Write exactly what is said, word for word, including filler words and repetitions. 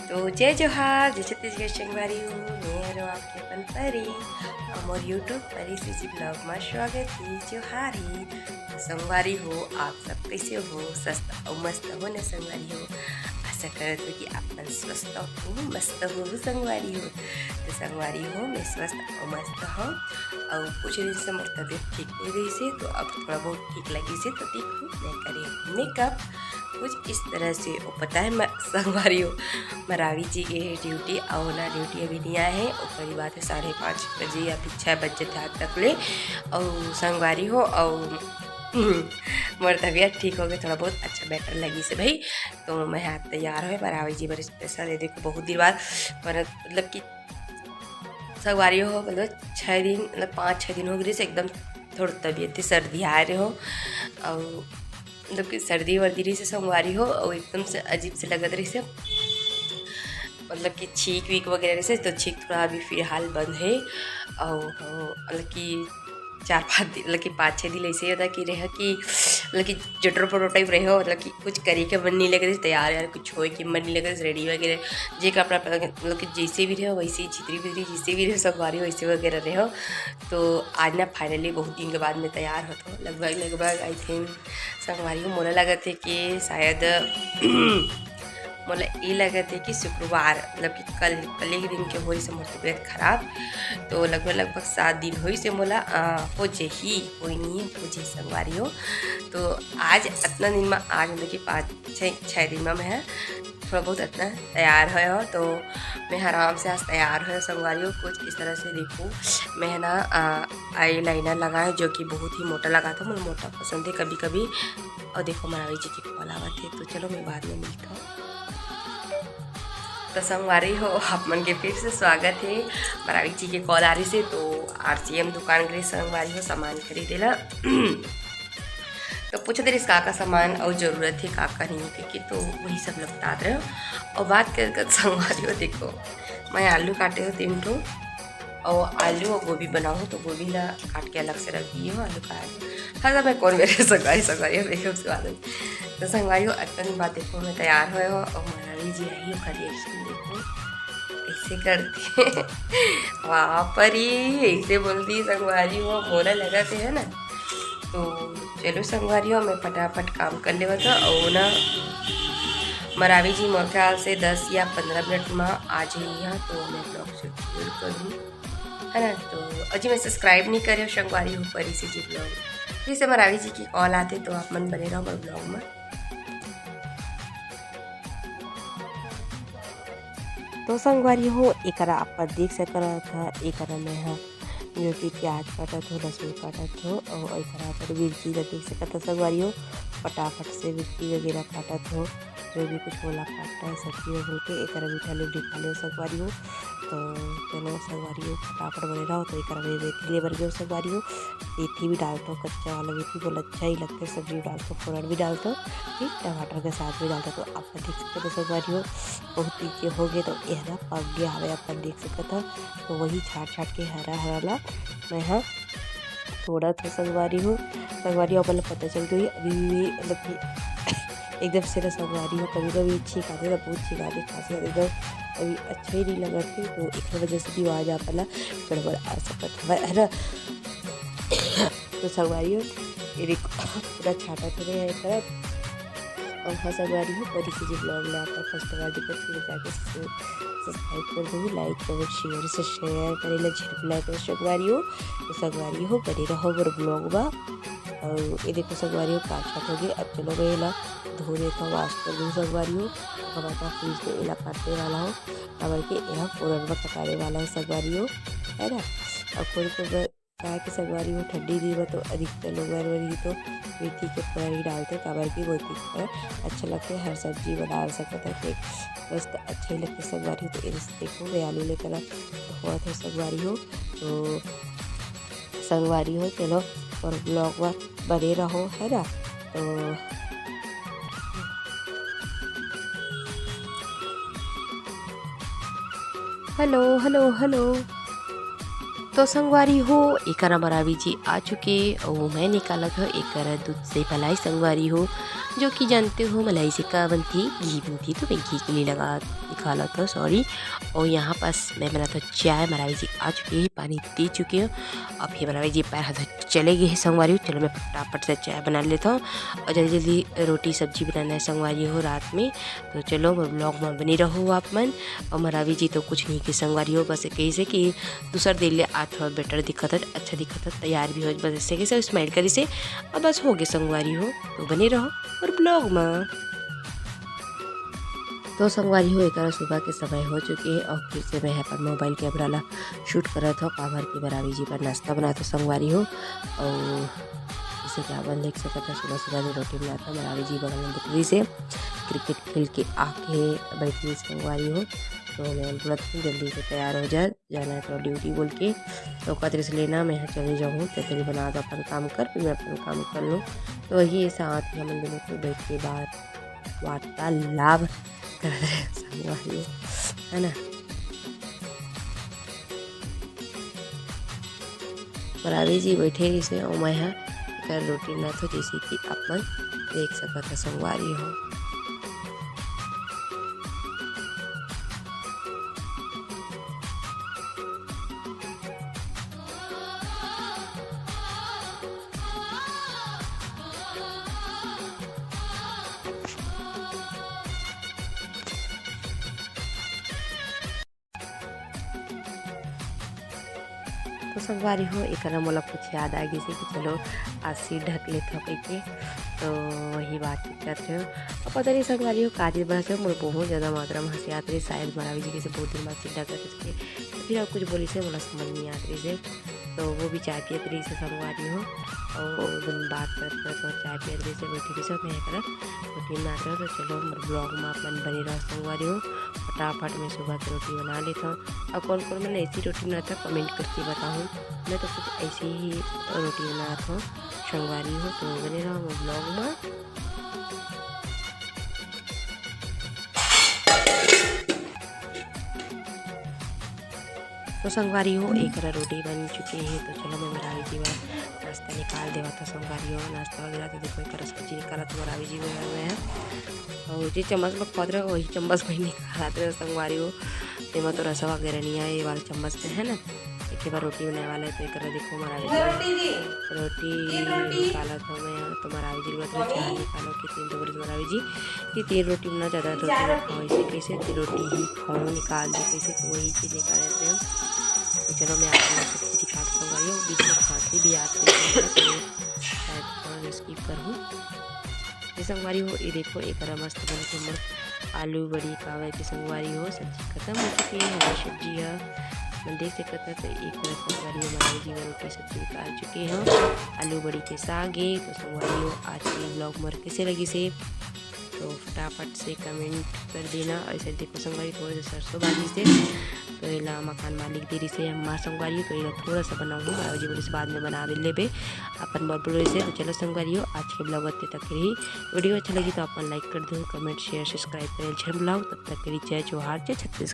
तो जय जोहार, जय छत्तीसगढ़ संगवारी हो, मैं हरो आपके अपन परी। और मोर YouTube परी सीजी vlog में स्वागत है। जोहार ही संगवारी हो, आप सब कैसे हो? स्वस्थ और मस्त हो न संगवारी हो? आशा करत हो कि आप मन स्वस्थ हो, मस्त हो संगवारी हो। तो संगवारी हो, मैं स्वस्थ और मस्त हूँ। और कुछ दिन से मोर तबीयत ठीक नहीं रही से, तो अब थोड़ा बहुत ठीक लगी से, तो देखो मैं करे makeup कुछ इस तरह से। वो पता है, मैं संगवारी हो, मैं रावी जी के duty, और ना duty अभी नहीं आए हैं, ओकरी बात है साढ़े पाँच बजे या फिर छः बजे तक ले। और संगवारी हो, और मोर तबीयत ठीक हो गई, थोड़ा बहुत अच्छा better लगी से भाई। तो मैं हाथ तैयार हो, मैं रावी जी बर special, ये देखो बहुत दिन बाद, पर मतलब कि संगवारी हो, मतलब छः दिन, मतलब पाँच छः दिन हो गए से एकदम थोड़ा तबीयत ही सर्दी आए रहे हो, और मतलब कि सर्दी वर्दी रही से संगवारी हो, और एकदम से अजीब से लगत रही से, मतलब कि छींक वीक वगैरह रही से, तो छींक थोड़ा अभी फिलहाल बंद है। और मतलब कि चार पाँच दिन, मतलब कि पाँच छः दिन ऐसे ही होता कि रहे कि मतलब कि जटरो पटरो टाइप रहे हो, मतलब कि कुछ करे के मन नहीं लगे, तैयार यार कुछ होए के मन नहीं लगे, ready वगैरह जे कपड़ा पहन के, मतलब कि जैसे भी रहे हो वैसे ही, छितरी बितरी जैसे भी रहे हो, संगवारी वैसे वगैरह रहे हो। तो आज ना finally बहुत दिन के बाद मैं तैयार हो, तो लगभग लगभग I think संगवारी हो, मोला लगत है कि शायद मोला ये लगत है कि शुक्रवार, मतलब कि कल, कल एक दिन के होई से मोर तबीयत खराब, तो लगभग लगभग सात दिन होई से मोला अ, हो जेही, कोई नहीं है, हो जेही संगवारी हो। तो आज इतना दिन में, आज मतलब कि पाँच छः छः दिन में मैं थोड़ा बहुत इतना तैयार होए हो, तो मैं आराम से आज तैयार होए संगवारी हो। कुछ इस तरह से देखो, मैं है ना अ, eyeliner लगाए, जो कि बहुत ही मोटा लगा था, मुझे मोटा पसंद है कभी कभी। और देखो, मरावी जी के call आवत है, तो चलो मैं बाद में मिलता हूँ। तो संगवारी हो, आप मन के फिर से स्वागत है। मरावी जी के call आ रही से, तो आरसीएम दुकान गए संगवारी हो, सामान खरीदे ला। तो पूछत रहिस का का सामान और जरूरत है, का का नहीं है, कि तो वही सब लगतात रहे हो। और बात कर कर संगवारी हो, देखो, मैं आलू काटे हो तीन ठो, और आलू और गोभी बनाऊँ, तो गोभी ला काट के अलग से रख दिए हो, आलू काट। हाँ, मैं कौन मेरे संगवारी, संगवारी हो, मेरे उसके बाद। तो संगवारी हो, अतनी बात देखो, मैं तैयार होए हो, और मरावी जी आई हो, का reaction देखो, ऐसे करती है। वाह परी, ऐसे बोलती है संगवारी हो, मोला लगा से है ना। तो चलो संगवारी हो, मैं फटाफट काम कर लेवत हो, और ना मरावी जी मोर ख्याल से दस या पंद्रह मिनट में आ जाइए, तो मैं vlog shoot शुरू करूँ, है ना। तो अजी मैं subscribe नहीं करे हो संगवारी हो परी सीजी vlog, फिर से मरावी जी की call आते, तो आप मन बने रहो मोर vlog में। तो संगवारी हो, एकरा आप देख सकत ह, एकरा में ह जो कि प्याज काटत हो, लहसुन काटत हो, और एकरा पर मिर्ची ला देख सकत ह संगवारी हो, फटाफट से मिर्ची वगैरह काटत हो, जो भी कुछ मोला काटना है सब्जी में बोल के, एकरा मीठा ले लिखा ले संगवारी हो। तो चलो संगवारी हो, फटाफट बने रहो। तो एकरा में मेथी ले बर गयो संगवारी हो, मेथी भी डालतो, कच्चा वाला मेथी बोला अच्छा ही लगता है, सब्जी में डालतो, फोरन भी डालतो, फिर टमाटर के साथ भी डालतो। तो आप देख सकते हो संगवारी हो, बहुत दिन के हो गए, तो यह ना पक गया हवे, आप देख सकत हो। तो वही छाट छाट के हरा हरा ला मैं ह तोड़त हो संगवारी हो। संगवारी हो, अपन ला पता चल गई, अभी भी मतलब कि एकदम से ना संगवारी हो, कभी कभी छींक आते ना, बहुत छींक आते, खांसी आते, एकदम अभी अच्छा ही नहीं लगत है। तो एक वजह से भी आवाज आप ला गड़बड़ आ सकत हवे, है ना। तो संगवारी हो, ये देखो, पूरा छाटा तो नहीं है एक तरफ। और हाँ संगवारी हो, परी सीजी vlog ला आप first बार देखो, फिर जाके subscribe कर दो, like, comment, share से share करे ला झिझको ना करो संगवारी हो। तो संगवारी हो, बने रहो मोर vlog में। और ये देखो संगवारी हो, पाँच हाथ हो गए। अब चलो मैं एला धो देता हूँ, wash कर दूँ संगवारी हो। अब आता fridge में एला काटने वाला हो, काबर के एला फोरन में कटाने वाला हो संगवारी हो, है ना। और फोरन को मैं काहे कि संगवारी हो, ठंडी दिन में तो अधिकतर लोग मन ही तो मेथी के फोरन ही डालते, काबर कि मेथी के फोरन अच्छा लगते, हर सब्जी में डाल सकते हैं, तो मस्त अच्छा ही लगते संगवारी हो। तो इस देखो, मैं आलू लेकर धोवत हो संगवारी हो। तो संगवारी हो, चलो और vlog में बने रहो, है ना। तो hello, hello, hello। तो संगवारी हो, एकर मरावी जी आ चुके, अउ मैं निकालत हो एकर दूध से मलाई संगवारी हो। जो कि जानते हो मलाई से का बनती, घी बनती, तो मैं घी के लिए लगा निकाला था, सॉरी। और यहाँ पास मैं बनाता चाय, मरावी जी आ चुके हैं, पानी दे चुके हो। अब ये मरावी जी पैर हाथ धो चले गए हैं संगवारी हो। चलो मैं फटाफट से चाय बना लेता हूँ और जल्दी जल्दी रोटी सब्जी बनाना है संगवारी हो रात में। तो चलो मोर ब्लॉग में बने रहो आप मन। और मरावी जी तो कुछ नहीं के संगवारी हो, बस कही से कि दूसर दिन ले आज थोड़ा बेटर दिखत है, अच्छा दिखत है, तैयार भी हो, बस ऐसे कैसे स्माइल करी से और बस हो गए संगवारी हो। तो बने रहो और ब्लॉग में। तो संगवारी हो, एकरा सुबह के समय हो चुके हे और फिर से मैं अपन मोबाइल कैमरा ला शूट करत हव, काबर के मरावी जी बर नाश्ता बनात हव संगवारी हो। और जैसे कि आप मन देख सकत हव, सुबह सुबह में रोटी बनात हव, मरावी जी बगल में बइठे से क्रिकेट खेल के आके बइठे संगवारी हो। तो मैं बोलत हूँ जल्दी से तैयार हो जा, जाना है तो ड्यूटी बोल के। तो कहत रहिस लेना मैं यहाँ चले जाऊँ, तो तेरी बना दो अपन काम कर, फिर मैं अपन काम कर लूँ। तो वही ऐसा आती हमन दोनों को बैठ के बात वार्तालाप करत रहे संगवारी हो, है ना। मरावी जी बैठे रहिसे अउ मैं ह एकर रोटी बनाथों, जैसे कि आप मन देख सकत ह संगवारी हो। तो संगवारी हो, एकरा मोला कुछ याद आ गइसे कि चलो आज सीट ढक लेथव कहिके, तो वही बात करत हव। अब पता नहीं संगवारी हो का चीज बरस मोर बहुत ज्यादा मात्रा में हंसी आत रही, शायद मरावी जी कइसे बहुत दिन बाद सीट ढकत रहिसे, तो फिर अब कुछ बोलिसे मोला समझ नहीं आत रहिसे। तो वो भी चाय पियत रहिसे संगवारी हो, और वो दिन बात करत करत वो चाय पियत रहिसे, बैठे रहिसे, मैं एकरा रोटी बनात रहों। तो चलो मोर ब्लॉग में आप मन बने रहो संगवारी हो। फटाफट मैं सुबह के रोटी बना लेथव। और कौन कौन मन ऐसी रोटी बनाता कमेंट करके बताओ। मैं तो कुछ ऐसी ही रोटी बनात हव संगवारी हो, तो बने रहो मोर ब्लॉग में। तो संगवारी हो, एकरा रोटी बन चुके हे, तो चलो मैं मरावी जी बर नाश्ता निकाल देवत हव संगवारी हो। नाश्ता वगैरह तो देखो, एकरा सब्जी निकालत मरावी जी बर मैं ह। और जे चम्मच में खोद रहे, वही चम्मच में निकालत रहे संगवारी हो। एमा तो रसा वगैरह नहीं आए, ये वाला चम्मच से, है ना। एक बार रोटी बनाए वाला है, तो एकरा देखो मरावी जी रोटी निकालत हव मैं ह, तो मरावी जी बोलत रहे, चार निकालो कि तीन, तो बोले मरावी जी कि तीन रोटी बना, ज्यादा रोटी मत खाओ, इसे कैसे तीन रोटी ही खाओ, निकाल दे कैसे, तो वही चीज निकाल देते हैं। तो चलो मैं आप लोग को दिखा दूँ भाई, बीच में खांसी भी आती है, तो शायद थोड़ा स्किप करूँ। ये संगवारी हो, ये देखो, एकरा मस्त बन के हमर आलू बड़ी कावे के संगवारी हो, सब्जी खत्म हो चुकी है। हमारी सब्जी है, मन देख सकत है, तो एक तरफ संगवारी हो, मरावी जी रोटी सब्जी निकाल चुके हैं, आलू बड़ी के सागे। तो संगवारी हो, आज के ब्लॉग मोर कैसे लगिसे, तो फटाफट से कमेंट कर देना। ऐसे देखो संगवारी, थोड़ा सा सरसों भाजी से, तो एला मकान मालिक दे रहिसे अम्मा संगवारी हो, तो एला थोड़ा सा बनाऊँ, मरावी जी बोलिस बाद में बना भी लेबे अपन बर बोलिसे। तो चलो संगवारी हो, आज के ब्लॉग अतने तक रही। वीडियो अच्छा लगी तो अपन लाइक कर दो, कमेंट, शेयर, सब्सक्राइब करे झन भुलाओ। तब तक के लिए जय जोहार, जय छत्तीसगढ़।